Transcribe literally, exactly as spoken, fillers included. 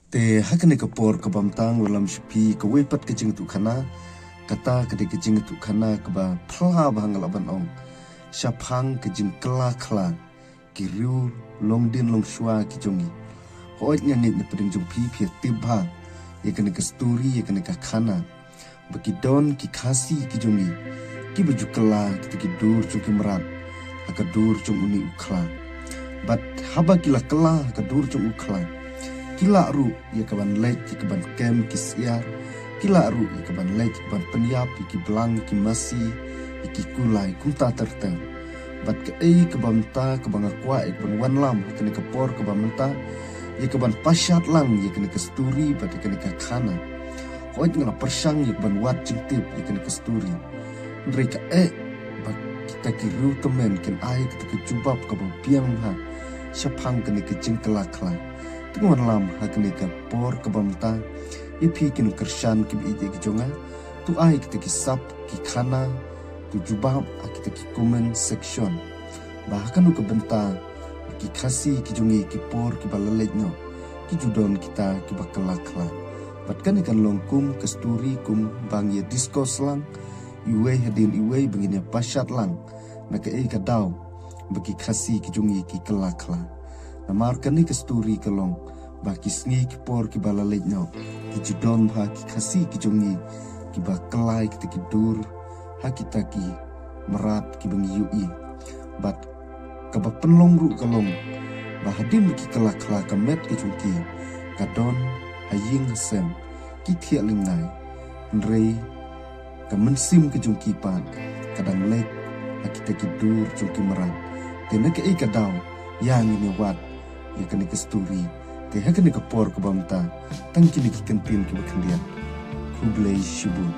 Te ha kane ka por kaba mynta ngan lam sha phi kawei pat ka jingïathuhkhana, kata ka dei ka jingïathuhkhana kaba phylla bha nga lah ban ong shaphang ka jingkylla khla ki riew longdien longshuwa ki jong ngi. Hooid nga ngeit na pdeng jong phi phi tip bha ïa kane ka story, ïa kane ka khana ba ki don ki Khasi ki jong ngi kiba ju kylla kita ki dur jong ki mrad ha ka dur jong une u khla. Bad haba ki la kylla ha ka dur jong u khla, ki lah ruh ïa ka ban leit ïa ka ban kem ki syiar, ki lah ruh ïa ka ban leit ïa ka ban pynïap ïa ki blang, ïa ki masi, ïa ki kulai kumta ter ter. Bad kaei kaba mynta kaba nga kwah ïa ka ban wanlam ha kane ka por kaba mynta, ïa ka ban pashat lang ïa kane ka story bad ïa kane ka khana. Hooid nga la pyrshang ïa ka ban wad jingtip ïa kane ka story. Hynrei kaei ba kita ki riew tymmen kin ai kita ka jubab kaba biang bha shaphang kane ka jingkylla khla. Te ngan wanlam ha kane ka por kaba mynta, ïa phi ki nongkyrshan kiba ïeit ki jong nga, to ai kita ki sap ki khana, to jubab ha kita ki comment section. Ba ha kano ka bynta ki Khasi ki jong ngi ki por kiba la leit noh ki ju don kita kiba kylla khla. Bad kane kan long kum ka story kumba ngi ïa discuss lang iwei hadien iwei ba ngin ïa pashat lang na kaei ka daw ba ki Khasi ki jong ngi ki kylla khla. Namar kane ka story ka long ba ki sngi ki por kiba la leit noh ki ju don bha ki Khasi ki jong ngi kiba kylla ïa kita ki dur ha kita ki mrad kiba ngi ïohi. Bad kaba pynlong ruh ka long ba hadien ba ki kylla khla ka met ka jong ki ka don ha ïing ha sem, ki thiah lyngdai. Hynrei ka mynsiem ka jong ki pat ka dang leit ha kita ki dur jong ki mrad. Te na kaei ka daw ïa ngin ïa wad ïa kane ka story. Te ha kane ka por kaba mynta, tang kine ki kyntien kiba khyndiat. Khublei shibun.